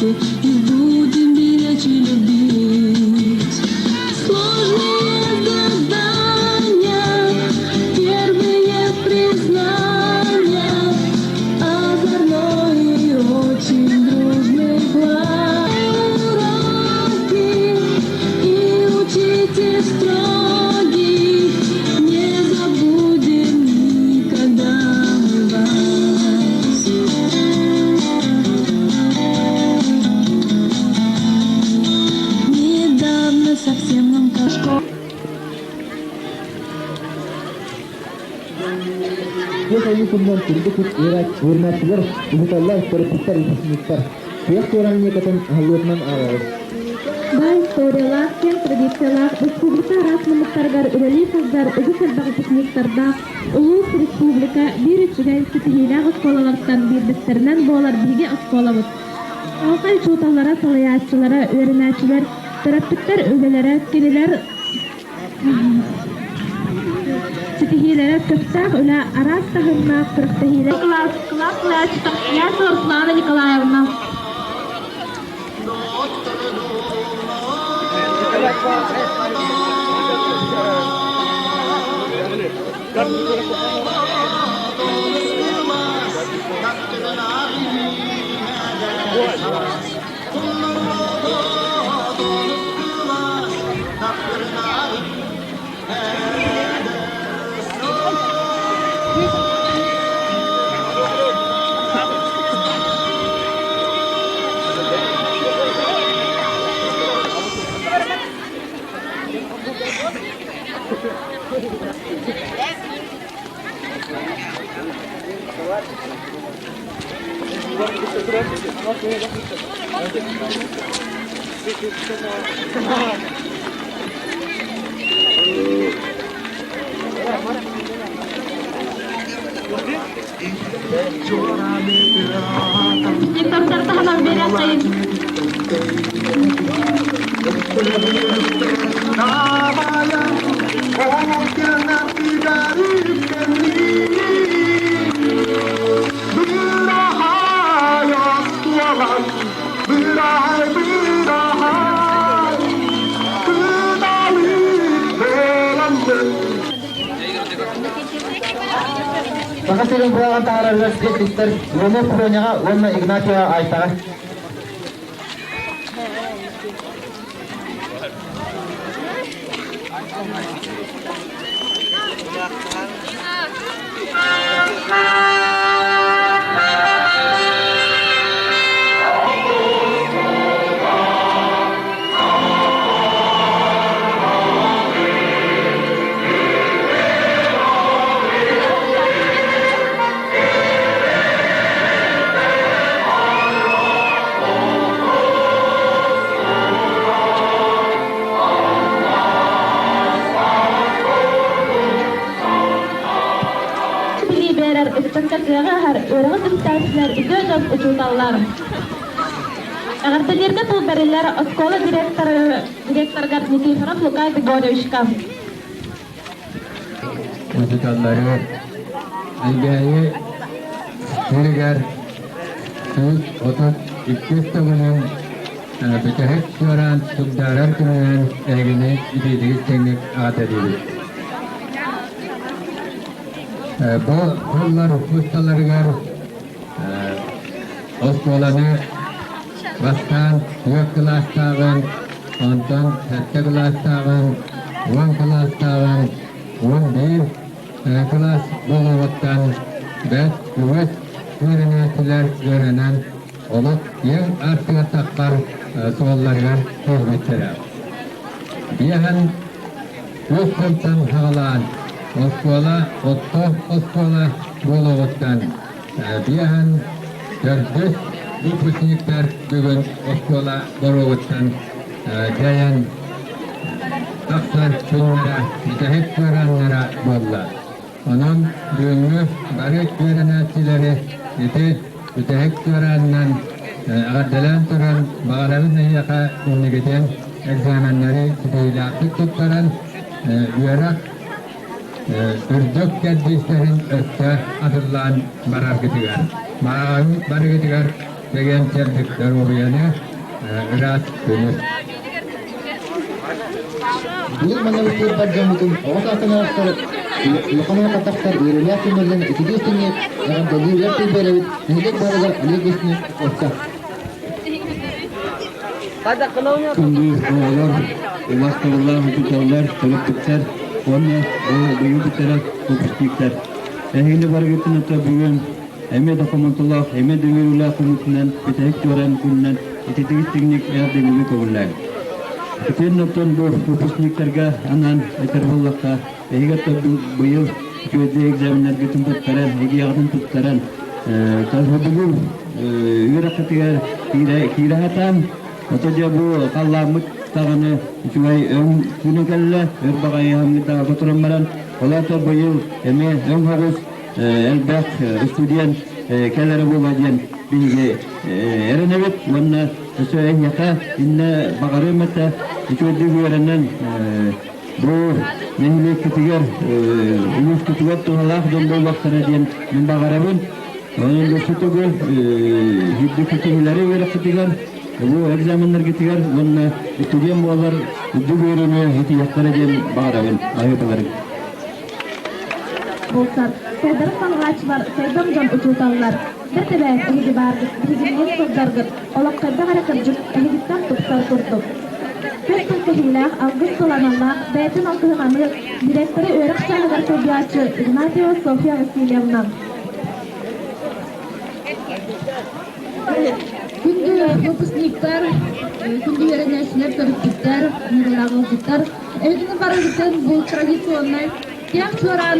свете и будем беречь и любить. Сложные задания, первые признания, озорной и очень дружный класс. Уроки и учитель строгий, не забудем никогда мы вас. Недавно совсем нам школа. Дьиэ ойуутунан курдук үөрэнээччилэр, учууталлар, төрөппүттэр, выпускниктар Туйах туоран миэкэтин аһыллыытынан ааҕабыт. Баай историялаах, киэҥ традициялаах республика араас муннуктарыгар үлэлии сылдьар үгүс элбэх выпускниктардаах улуус, республика биир үчүгэй, ситиһиилээх оскуолалартан биирдэстэринэн буолар биһиги оскуолабыт. Оһуохай учууталлара, салайааччылара, үөрэнээччилэр, төрөппүттэр үлэлэрэ, кинилэр Ситиһиилэрэ көхтөөх үлэ араас таһымнаах күрэхтэһиилэр кылаас кылаас салайааччыта Ясова Руслана Николаевна. Диктор таһынан биэриэххэйин. Саха сирин кураҕын таһаарарыгар сиэттистэр Иванов Проняҕа уонна Игнатьева Айтаҕа. Билии биэрэр ыччакка кыаҕы аһар үөрэҕи түмсээччилэр үтүө дьон учууталлар. Эҕэрдэлииргэ тыл бэриллэр оскуола директора, директорыгар Никифоров Лука Григорьевичка. Учууталлары Элгээйи сиригэр 132 төгүлүн бүтэһик чуораан чугдаарар күнүнэн эһигини итиитигит тэҥник аҕаталыыбыт. Бу сыллар усталарыгар оскуоланы бастаан түөрт кылаастааҕын, онтон сэттэ кылаастааҕын, 10 кылаастааҕын, 11 кылаас буолуоҕуттан бэрт үгүс үөрэнээччилэр үөрэнэн олох киэҥ аартыгар таххар суолларыгар киирбиттэрэ. Биэһэн үс сылтан саҕалаан оскуола орто оскуола буолуоҕуттан биэһэн төрдүс выпускниктар бүгүн оскуола боруогуттан дьайан тахсар күннэрэ, бүтэһик кыарааннара буолла. Онон бүгүҥҥү бары үөрэнээччилэри ити бүтэһик кыараанынан эҕэрдэлээн туран баҕарабын эһиэхэ инникитин экзаменнары ситиһиилээхтик туттаран үөрэх үрдүк кэрдиистэрин өссө атыллаан бараргытыгар. Барыгытыгар. чэгиэн-чэбдик доруобуйаны, ыраас күнү. Быйыл манна бар дьоммутун оҕо саастан арахсар улахан улахаттахтар үөрүүлээх күннэринэн ититии истиҥник эҕэрдэлии өр тылбэрэбит нэһилиэк баһылыгар Олег Васильевич Поповка. Күндү оҕолор, убастабыллаах учууталлар, төрөппүттэр уонна быйыл бүтэрэр выпускниктар. Эһигини барыгытын ото бүгүн эмиэ да хомолтолоох, эмиэ да үөрүүлээх күммүтүнэн бүтэһик туоран күнүнэн ититик истиҥник эҕэрдэлиибит көҥүллээҥ. Итиэннэ оттон бу выпускниктарга анаан этэр буоллахха, эһиги оттон быйыл үчүгэйдик экзаменнаргытын туттаран, эгиэҕитин туттаран, бүгүн үөрэххитигэр киирэ сатаан, ото дьэ бу халлааммыт даҕаны үчүгэй өҥ күнэ кэллэ, өр баҕайы даҕа туран баран, ол аата быйыл эмиэ өҥ соҕус элбэх студент кэлэрэ буолуо диэн биһиги эрэнэбит уонна өссө эһиэхэ иннэ баҕарыам этэ үчүгэйдик үөрэнэн бу нэһилиэккитигэр улуускутугар туһалаах дьон буолуохтара диэн мин баҕарабын. Онон өссө үрдүк ситиһиилэри үөрэххитигэр, бу экзаменнаргытыгар уонна студент буолар үрдүк үөрэниэ ситиһиэхтэрэ диэн баҕарабын. Аһыыталарыҥ. Булсар, сайдарын салҕааччылар, сайдам дьон учууталлар. Бэрт эбээт эһиги бааргыт, биһигинниин сылдьаргыт, олох хайдах эрэ кырдьык эһигиттэн тупсар курдук. Көс тыл кэһиилээх, алгыс тыл аналлаах, бэйэтин алгыһын аныыр, директоры үөрэх чааһыгар солбуйааччы Игнатьева Софья Васильевна. Күндү выпускниктар, күндү үөрэнээччилэр, төрөппүттэр, ыҥырыылаах ыалдьыттар, эһигини барыгытын бу традиционнай Киэҥ чуораан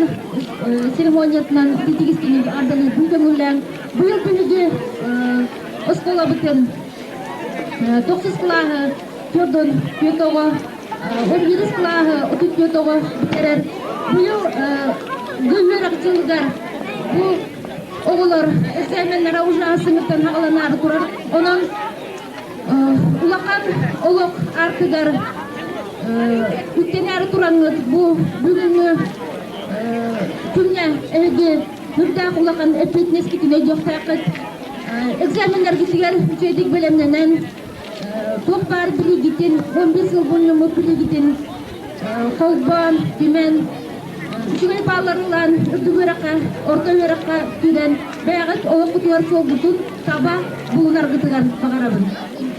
церемониятынан ититигистиҥник ардалыырбын көҥүллээн, быйыл биһиги оскуолабытын тохсус кылааһы төрдүн түөрт оҕо, 11 кылааһы 34 оҕо бүтэрэр. Быйыл үөрэх дьылыгар бу оҕолор экзаменнара уже сыҥыттан хаҕаланаары турар. Онон улахан олох артыгар үктэнээри тураҥҥыт бу бүгүҥҥү күҥҥэ эһиги үрдээх улахан эппиэтинэскитин өйдүөхтээххит. Экзаменнаргытыгар үчүгэйдик бэлэмнэнэн, туох баар билигитин, 11 сыл мунньуммут билигитин холбоон, түмэн, үчүгэй бааллары ылан, үрдүк үөрэххэ, орто үөрэххэ киирэн, бэйэҕит олоххутугар суолгутун таба булунаргытыгар баҕарабын.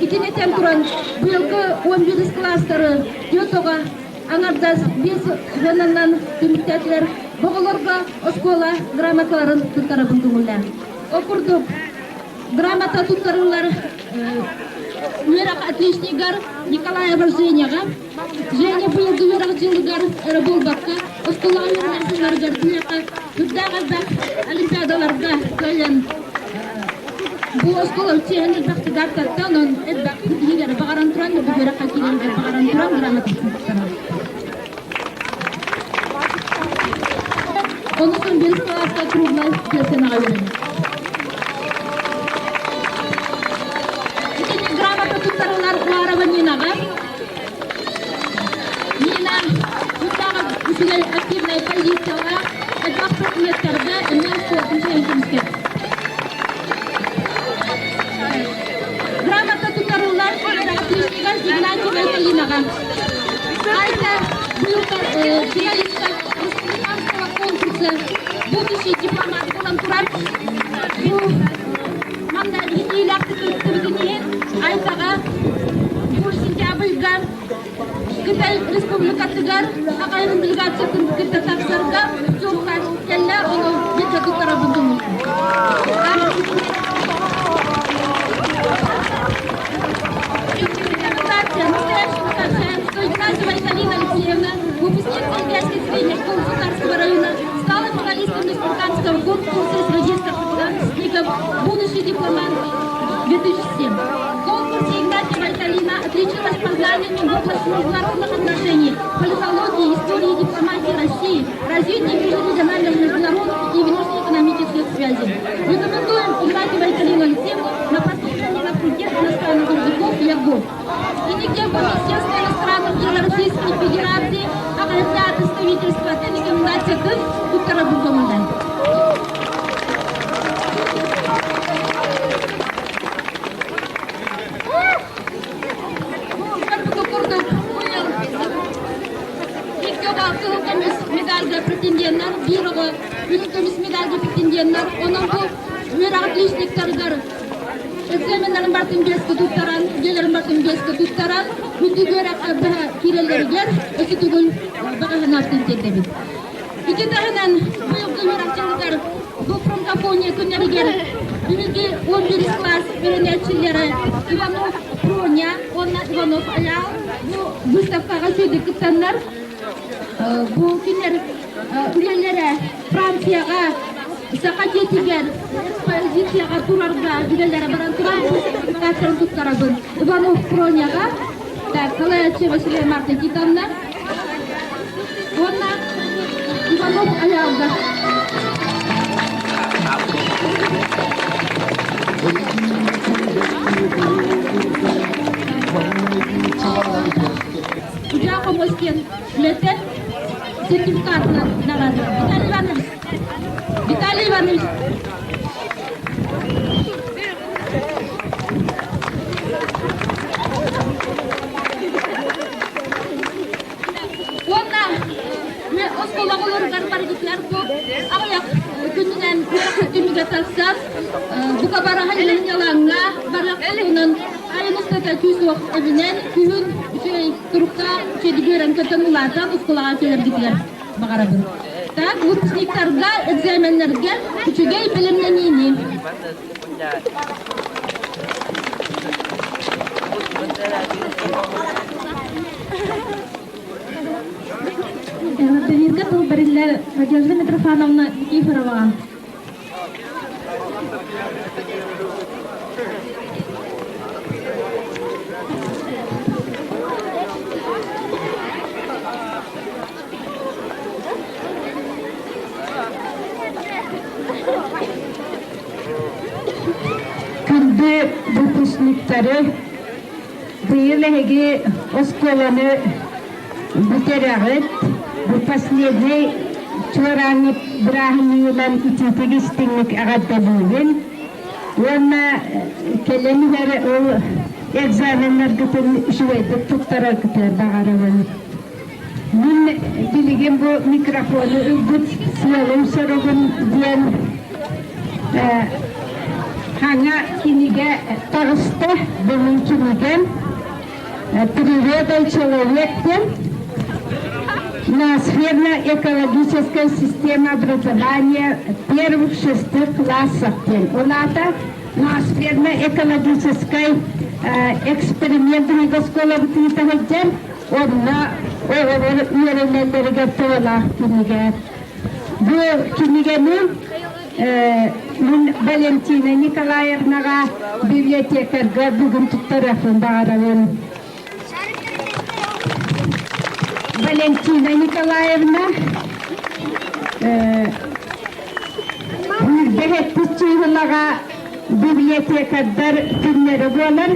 Итини этэн туран, быйылгы 11 кылаастары түөрт оҕо аҥардас биэс гынанан түмүктээтилэр. Оҕолорго оскуола грамоталарын туттарабын көҥүллээн. Ол курдук, грамота туттарыллар үөрэх отличнигар Николаева Женяҕа. Женя быйылгы үөрэх дьылыгар эрэ буолбакка, оскуолаҕа үөрэнэр сылларыгар биһиэхэ үрдээх элбэх олимпиадаларга кыайан бу оскуола чиэһин элбэх дидактаттан, онон элбэх ситиһиилэри баҕаран туран, үрдүк үөрэххэ киирэригэр баҕаран туран грамота туттарар. Онусын бирис кылааска круглай пьесанаҕа үөрэнэр. Итини грамота туттарылар Уарова Нинаҕа. Нина үрдээҕи үчүгэй активнай позициялаах, элбэх предметтарга эмиэ спортун чөйөн Грамота туттарыллар отличнигар Игнатьева Айталинаҕа. Айта финалистка республиканского конкурса «Будущий дипломат» буолан турар. Бу манна ситиилээхтик кыттыбытын иһин Айтаҕа бу сентябрьга Кытай Республикатыгар аҕайын делегациятын кытта тахсарга путевка кэллэ, ону бииргэ туттарабын. Настоящему сообщаем, что Игнатьева Галина Алексеевна, выпускница Ильяшской средней школы Сухарского района, стала финалистом республиканского конкурса среди старшеклассников «Будущий дипломат 2007». В конкурсе Игнатьева Галина отличилась познаниями в области международных отношений, политологии, истории и дипломатии России, развития межрегиональных, международных и внешнеэкономических связей. Рекомендуем Игнатьева Галину Алексеевну на поступление на факультет иностранных языков ЯГУ. И нигде в Министерство иностранных дел Российской Федерации аҕайда представительствотын рекомендациятын туттарабын көҥүллэн. претенденнар, биир оҕо үрүҥ көмүс медальга претенденнар. Онон бу үөрэх отличниктарыгар экзаменнарын бартын биэскэ туттаран, дьиэлэрин бартын биэскэ туттаран, үрдүк үөрэххэ быһа киирэллэригэр өссө төгүл баҕа санаабытын тиэрдэбит. Ити таһынан быйылгы үөрэх дьылыгар бу франкофония күннэригэр биһиги 11 класс үөрэнээччилэрэ Иванов Проня уонна Иванов Айаал бу выставкаҕа үчүгэйдик кыттаннар бу кинилэр үлэлэрэ Францияҕа саха дьиэтигэр экспозицияҕа турарга үлэлэрэ баран туран бу сертификаттарын туттарабын. Иванов Проняҕа, так, салайааччы Василия Марта Титовна уонна Иванов Айаалга. Удьаа хомус диэн үлэтэ сертификатынан наҕараадаланна. Виталий Иванович, Виталий Иванович. Уонна оскуола оҕолоругар баргытыгар бу аҕыйах күнүнэн түмүгэ тахсар. Бука бараһын ньалаҥҥа барыахпытынан айан устата күүс-уох эбинэн күһүн үчүгэй туруктаах үчүгэйдик үөрэн көтөн улаатан оскуолаҕа кэлэргитигэр баҕарабын. Так, выпускниктарга экзаменнарга үчүгэй бэлэмнэниини. Эҕэрдэлииргэ тыл бэриллэр Надежда Митрофановна Никифороваҕа. Күндү выпускниктары, быйыл эһиги оскуоланы бүтэрэҕит. Бу последний чуораанньыт бырааһынньыгынан итиитик истиҥник эҕэрдэлиибин. Уонна кэлэн иһэр ол экзаменнаргытын үчүгэйдик туттараргытыгар баҕарабын. Мин билигин бу микрофону ылбыт сыалым-соругум диэн хаҥа кинигэ таҕыста. Бүгүн кинигэм «Природа и человек» диэн Ноосферно-экологическая система образования первых шестых классов диэн. Ол аата ноосферно-экологическай эксперимент оскуолабытын сылдьан онно оҕолор үөрэнэллэригэр туһалаах кинигэ. Бу кинигэни мин Валентина Николаевнаҕа библиотекарга бүгүн туттарыахпын баҕарабын. Валентина Николаевна Бэһэппит чыыһылаҕа библиотекардар күннэрэ буолар.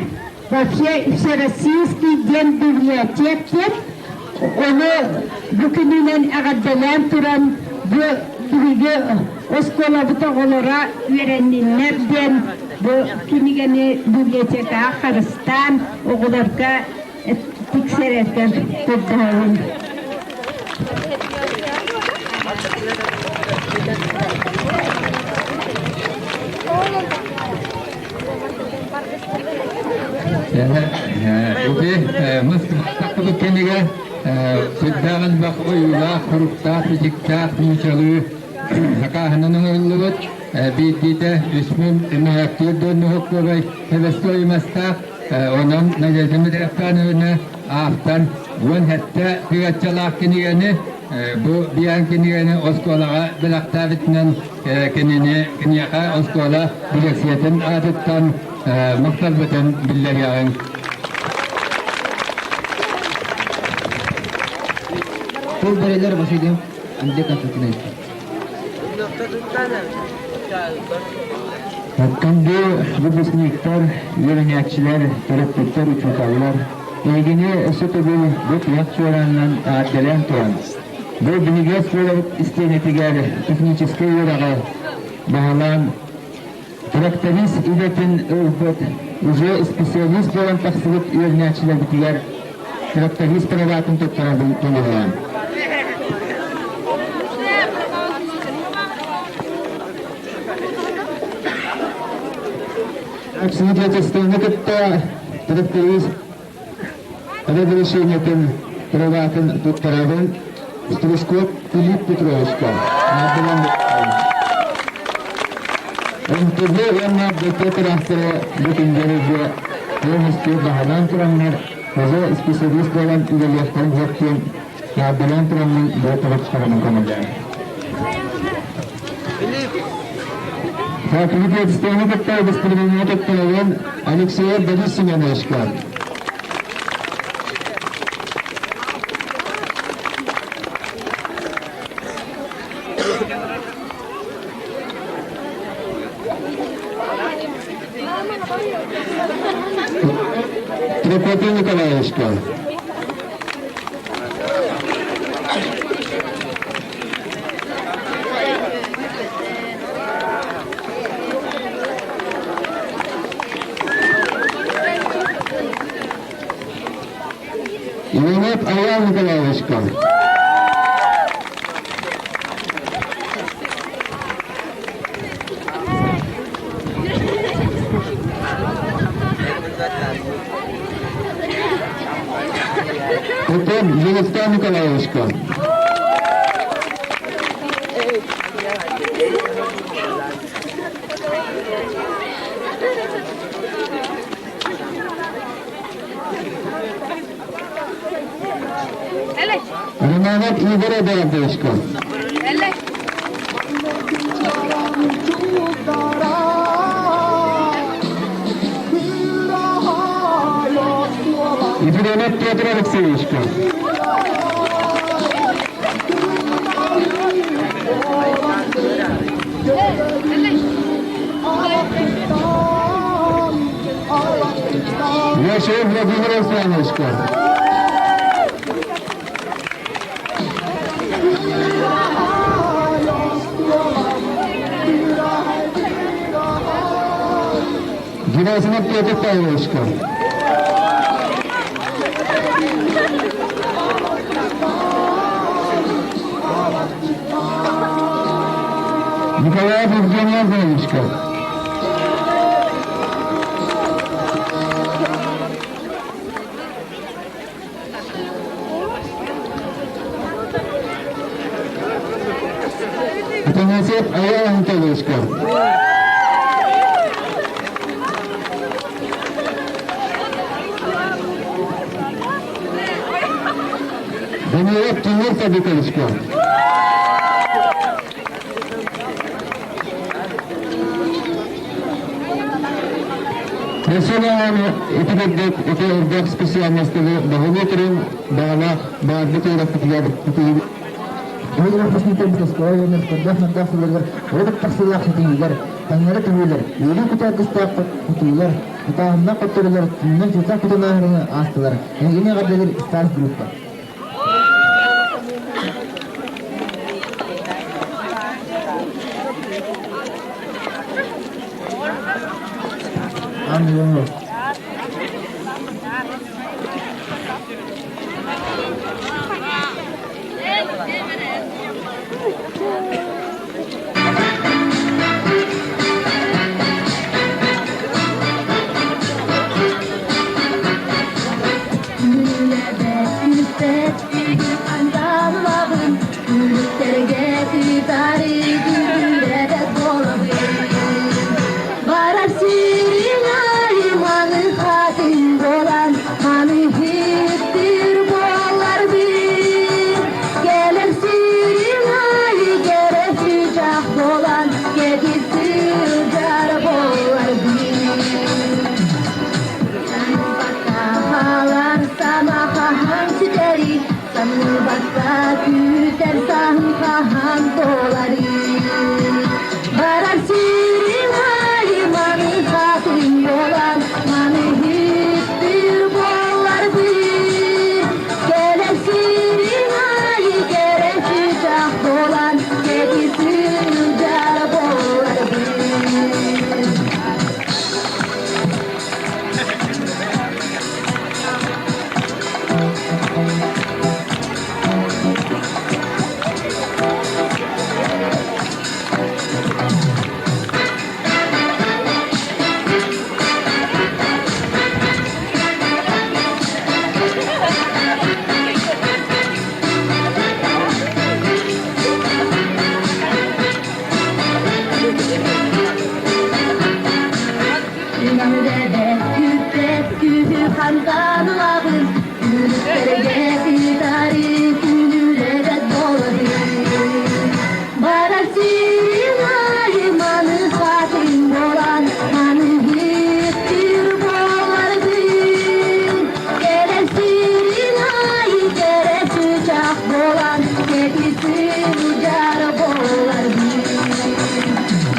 Вообще Всероссийский день библиотек диэн ону бу күнүнэн эҕэрдэлээн туран бу биһиги оскуолабыт оҕолоро үөрэнниннэр диэн бу кинигэни библиотекаҕа харыстаан оҕолорго тиксэрэргэр көрдөһөбүн. Ити мас тахсыбыт кэмигэр сүрдээх элбэх ойуулаах, суруктаах, бичиктээх нуучалыы сакааһынан оҥоһуллубут биирдиитэ үс мың мөһөөктүүр доннуһуккубай хэбэстой мастаах онон Надежда Митрофановна автор 17 тыгаччалаах кинигэни бу биан кинигэни оскуолаҕа бэлэхтээбитинэн кинини киниэхэ оскуола дирекциятын аатыттан махталбытын биллэриэҕиҥ. Тыл бэриллэр Василий Андрей Константинович. Күндү выпускниктар, үөрэнээччилэр, төрөппүттэр, учууталлар, эһигини өссө төгүл бу туйах чуораанынан эҕэрдэлээн туран, бу биһиги оскуолабыт истиэнэтигэр техническэй үөрэҕи баһылаан тракторист идэтин ылбыт, уже специалист буолан тахсыбыт үөрэнээччилэрбитигэр тракторист праватын туттарабын туһулаан. Свидетельствоны кытта тракторист разрешениетын праватын туттарабын Стручков Филипп Петровичка. МТБ уонна БТ тыраахтара бу күннэргэ полностью баһылаан тураннар, уже специалист буолан үлэлиэхтэрин сөп диэн наадалаан тураммын бу тоҕо көмөлөөн. Факультетствоны кытта удостоверение туттарабын Алексеев Борис Семеновичка. Прокопий Николаевичка. Иванов Аян Николаевичка. Потом Елистан Николаевичка. Романов Игорь Эдуардовичка. Ефремов Петр Алексеевичка. Яшев Владимир Александровичка. Герасимов Петр Павловичка. Николаев Евгений Андреевичка. Афанасьев Аян Анатольевичка. Данилов Тимур Садыковичка. Национальный итигэрдик ити специальностары баһылыы турун баҕалаах баҕарбыт үөрэхпитигэр Выпускниктербит оскуола үөрэнэр көрдөөх-нардаах сылларыгар урут тахсыылаах ситиһиилэр, таҥнары түһүүлэр, үөрүү кутаакыстаах кутуулар, ытааһыннаах хотторуулар түннэн чуутаах кутунааһырыны аастылар. Эһигини эҕэрдэлиир Старс группа. Ангелов. Барар сирин айманы хатын болан, маны хиттир болар бир. Келер сирин ай кереси жақ болан, кегisi жар болар бир. Халар самахан сүтери, саныбатта күтер сахан толари. Барар сирин ай маны хатын болан, маны хиттир болар бир. Келер сирин ай кереси жақ болан, кегisi жар болар бир. хантан ылабын, күнүстэргэ кытары күнүүлэбэт буолабын. Барар сирин аайы маны хатын буолан, маны иттир буоларбын. Кэлэр сирин аайы кэрэ чычах буолан, кэтисин удьар буоларбын.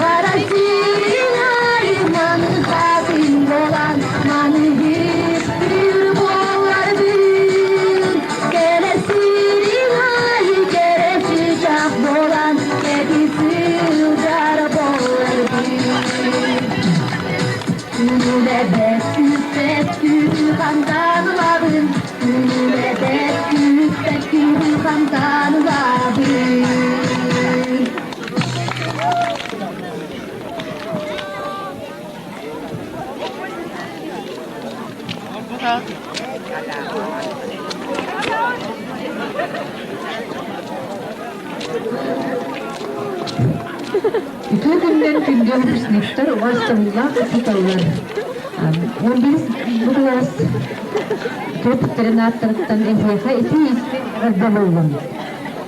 Барар сирин аайы маны хатын буолан, маны иттир буоларбын. Кэрэ сирин аайы кэрэ чычах буолан, кэтисин удьар буоларбын. Күнүүлэбэт күүппэт күүһү хантан ылабын, Күнүүлэбэт күүппэт күүһү хантан ылабын. Үтүө күнүнэн күндү выпускниктар убаастабыллаах учууталлар. 11 бу кылаас төрөппүттэрин ааттарыттан эһиэхэ итии-истиҥ эҕэрдэ буоллун.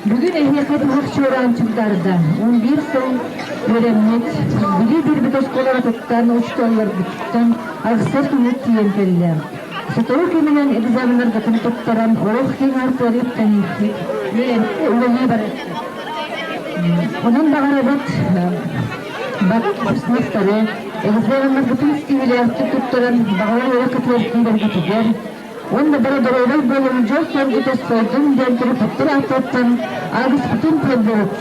Бүгүн эһиэхэ туһах чуораан чугдаарда. 11 сыл үөрэммит, билии биэрбит оскуолаҕытыттан, учууталларгытыттан арахсар күҥҥүт тиийэн кэллэ. Сотору кэминэн экзаменнаргытын туттаран, олох киэҥ аартыгар үктэниэххит, үөрэнэ, үлэлии барыаххыт. Онон баҕарабыт выпускниктары экзаменнаргытын ситиһиилээхтик туттаран, баҕалар үөрэх кытыгар киирэргитигэр уонна бары доруобай буолуҥ, дьол-соргу тосхойдун диэн төрөппүттэр ааттарыттан алгыспытын тиэрдэбит.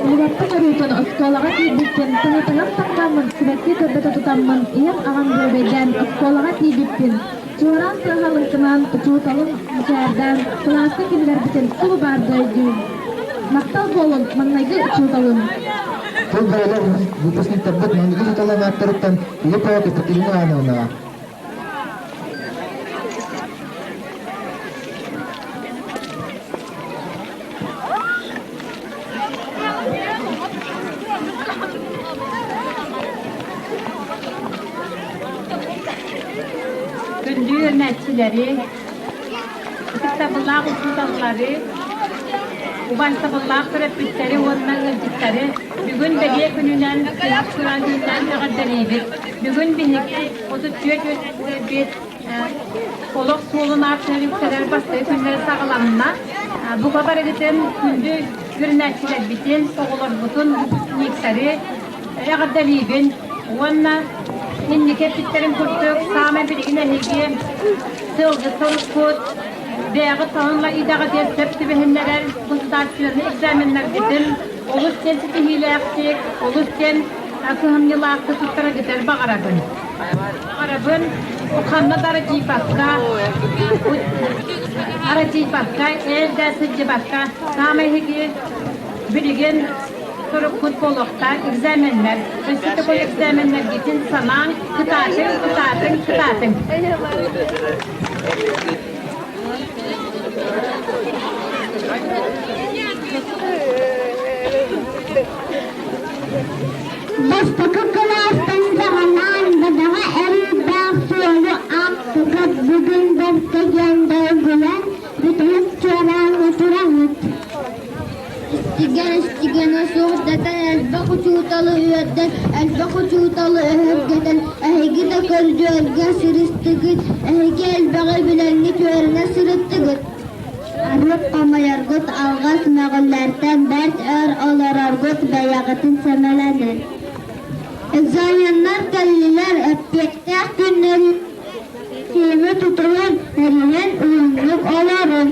Уолаттар өрүүтүн оскуолаҕа киирбиппин, тыҥатыгар таҥнаммын, сибэкки көрбөтө тутаммын, ийэм-аҕам бүөбэйдээн оскуолаҕа тиийбиппин, чуораан тыаһа лыҥкынаан, учууталым мичээрдээн, кылааска киллэрбитин субу баарга өйдүүм. Махтал буолун, маҥнайгы учууталым. Тыл бэйэлэр выпускниктарбыт маҥнайгы учууталлар ааттарыттан Филиппова Екатерина Ивановнаҕа. Күндү үөрэнээччилэри, ытыктабыллаах учууталлары, убаастабыллаах төрөппүттэри уонна ыалдьыттары бүгүн бэлиэ күнүнэн Сыһах Чураан күнүнэн эҕэрдэлиибит. Бүгүн биһиги 34 үөрэнээччилэрбит олох суолун аартыгар үктэнэр бастакы күннэрэ саҕаланна. Бука барыгытын күндү үөрэнээччилэрбитин, оҕолорбутун, выпускниктары эҕэрдэлиибин уонна инники эппиттэрин курдук саамай билигин эһиги сыалгыт-соруккут бэйэҕит талан идэҕитигэр сөп түбэһиннэрэр государственнай экзаменнаргытын олус диэн ситиһиилээхтик, олус диэн кыһамньылаахтык туттараргытыгар баҕарабын. Баҕарабын ханна да арачыйбакка, арачыйбакка, эр да сылдьыбакка, саамай эһиги билигин туруккут буолуохтаах экзаменнар. Өссө такой экзаменнаргытын санааҥ, кытаатыҥ, кытаатыҥ, кытаатыҥ. Бастакы кылаастан саҕалаан бадаҕа эриирдээх суолу аахпыккыт бүгүн бэркэ диэн долгуйан бүтэһик чуорааны тураҕыт. Истигэн истигэнэ суох дэтэн элбэх учууталы үөрдэн, элбэх учууталы өһүргэтэн, эһиги да көрдүөргэ сырыстыгыт, эһиги элбэҕи билэҥҥит үөрэнэ сырыттыгыт. Арыт хомойоргут алҕас мөҕүллэртэн бэрт өр олороргут бэйэҕитин сэмэлэнин. Экзаменнар кэллилэр, эппиэттээх күннэри тиэмэ тутуһан, тэрийэн уһуннук олорун.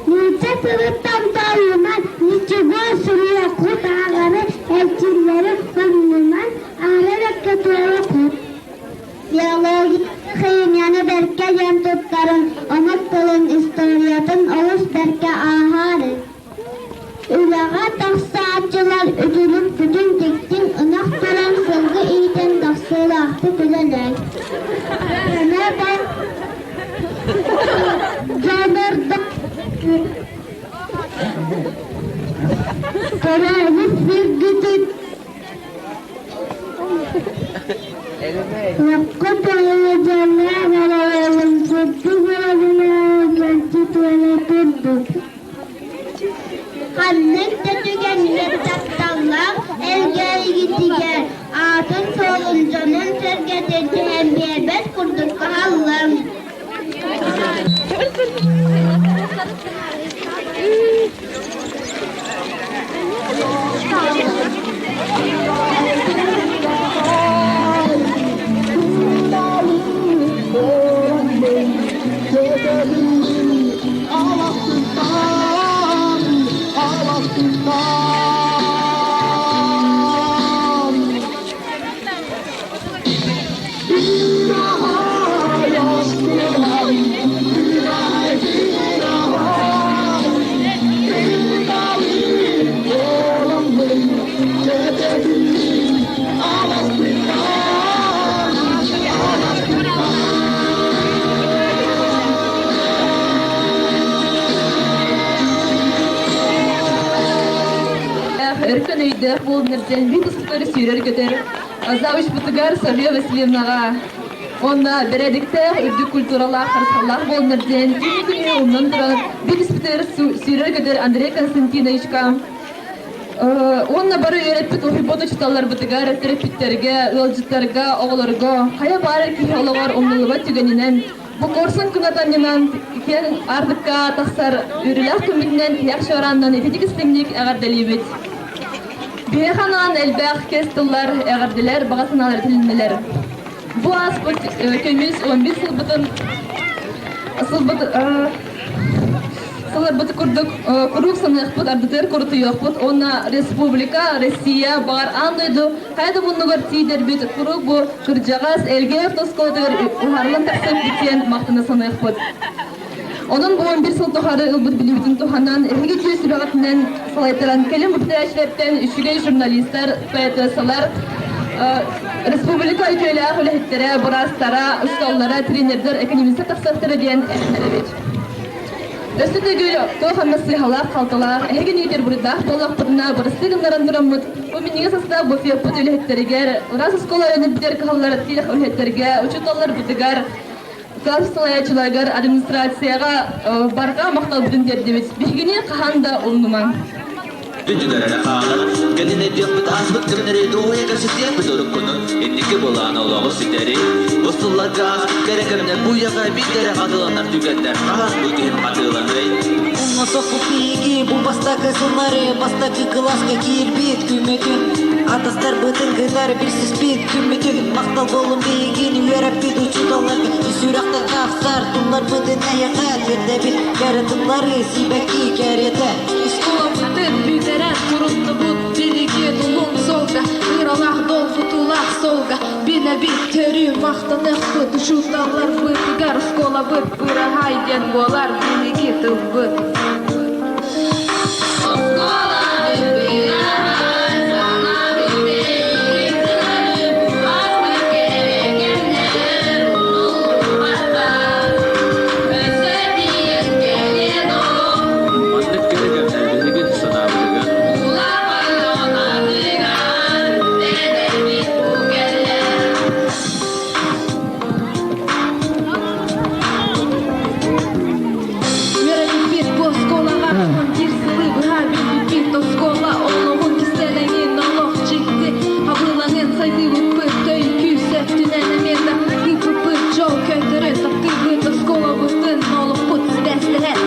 Нуучча тылыттан толлуман, ничего суруйуоххут ааҕары, эрчиллэри хомнуман, аара бэккэ туоруоххут. Биология химияны бэркэ диэн туттарын, омук тылын историятын олус бэркэ ааһаары. Үлэҕэ тахсааччылар үтүлүк-бүтүн тиктин ынах туран сылгы иитэн тахсыылаахтык үлэлээн. Дьонордо Төрөөбүт сиргитин Лапка дьоллоох олоролун курдук олоролун мэлдьи туола турдун. Ханнык да түгэҥҥэ тапталлаах Элгээйигитигэр аатын-суолун дьонун-сэргэтин түһэн биэрбэт курдук кыһаллыҥ. Өркөн өйдөөх буолунар диэн выпусктары сүүрэр-көтөр Завучпутугар Софья Васильевнаҕа уонна бэрээдэктээх үрдүк культуралаах харысхаллаах буолунар диэн күнү-күнү умнан туран выпускытыгар сүүрэр-көтөр Андрей Константиновичка уонна бары үөрэппит уһуйбут учууталларбытыгар, төрөппүттэргэ, ыалдьыттарга, оҕолорго хайа баара киһи олоҕор умнуллубат түгэнинэн бу Корсун кынатанньынан киэҥ аартыкка тахсар үөрүүлээх күммүтүнэн тиһэх чуораанынан ититик истиҥник эҕэрдэлиибит. Биһиэхэ анаан элбэх кэс тыллар, эҕэрдэлэр, баҕа санаалар этилиннилэр. Бу ааспыт көмүс 11 сылбытын сылбыт сыларбыт курдук куруук саныахпыт, ардытыгар курутуйуохпут уонна республика, Россия, баҕар аан дойду хайа да муннугар тиийдэрбит куруук бу кырдьаҕас Элгээйи оскуолатыгар уһаарыллан тахсыахпыт диэн махтана саныахпыт. Онон бу 11 сыл тухары ылбыт билиибитин туһанан, эһиги үтүө сүбэҕитинэн салайтаран кэлин бүтэрээччилэртэн үчүгэй журналистар, поэтессалар, республика үтүөлээх үлэһиттэрэ, быраастара, учууталлара, тренердэр, экономистар тахсыахтара диэн эрэнэбит. Өссө төгүл туох эмэ сыыһалаах-халталаах, эһигини иитэр буруйдаах буоллахпытына, бырастыы гыннаран тураммыт, бу минньигэс астаах буфеппут үлэһиттэригэр, ыраас оскуола бүтэр кыһаллар тиэх үлэһиттэргэ, учууталларбытыгар, Кылаас салайааччыларыгар администрацияҕа барҕа махталбытын тиэрдибит. Биһигини хаһан да умнумаҥ. Бүтүнэрэ хаалар, кэлин өйдүөхпүт ааспыт кэмнэри дуоһуйа кэпсэтиэхпит уруккуну, инники былаан олоҕу ситэри. Бу сылларга ааспыт кэрэ кэмнэр бу үйэҕэ биирдэрэ хатыланар түгэннэр хаһан бу киһим хатыланыай? Умнусохпут биһиги бу бастакы сыллары бастакы кылааска киирбит күммүтүн атастарбытын кытары билсиспит күммүтүн махтал буоллун биһигини үөрэппит учууталларга сүрэхтэн тахсар тылларбытын эйэхэ тиэрдэбит кэрэ тыллары сибэкки кэриэтэ Оскуолабытын бүтэрэн туруннубут билигин улун суолга ыралаах долгутуулаах суолга билэбит төрүү махтаныахпыт учууталларбытыгар оскуолабыт быраһаай диэн буолар биһиги тылбыт. Маннык кэрэ кэмнэр билигин санаабытыгар Үөрэммиппит бу оскуолаҕа биир сылы быһа билбиппит оскуола олоҕун кистэлэҥин олох дьикти абылаҥын сайдыыбыппыт өй күүс өттүнэн эмиэ да ыыппыппыт дьол көтөрүн таптыыбыт оскуолабытын олохпут сибээстэһэр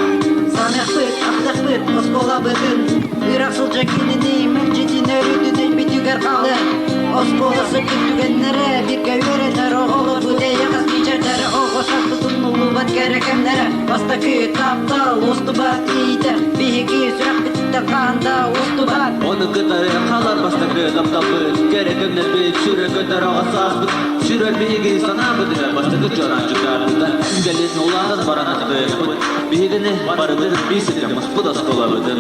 Саныахпыт, ахтахпыт оскуолабытын Ыраах сылдьа кинини мэлдьитин өрүтүн өйбүтүгэр хаалыа Оскуола сырдык түгэннэрэ бииргэ үөрэнэр оҕолорбут эйэҕэс мичээрдэрэ оҕо сааспыт умнуллубат кэрэ кэмнэрэ Бастакы таптал устубат иитэ биһиги сүрэхпититтэн хаһан да устубат Ону кытары халар бастакы тапталбыт, кэрэ кэмнэрбит, сүрэ көтөр оҕо сааспыт, сүрэр биһиги санаабытыгар бастакы чуораанчыктаабыта, кэлин улаатан баран атыыппыт, биһигини барыбытын биир сиргэ муспут оскуолабытын.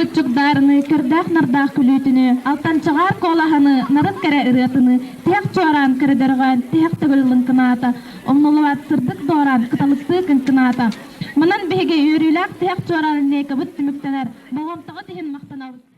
Чаҕылхай чугдаарыны, көрдөөх-нардаах күлүүтүнү, алтанчаҕаар куолаһаны, нарын кэрэ ырыатыны, тиһэх чуораан көрдөрҕөөн, тиһэх төгүл лыҥкынаата, умнуллубат сырдык дуораан кыталыктыы кыҥкынаата. Манан биһиги үөрүүлээх тиһэх чуораан линейкабыт түмүктэнэр. Болҕомтоҕут иһин махтанабыт.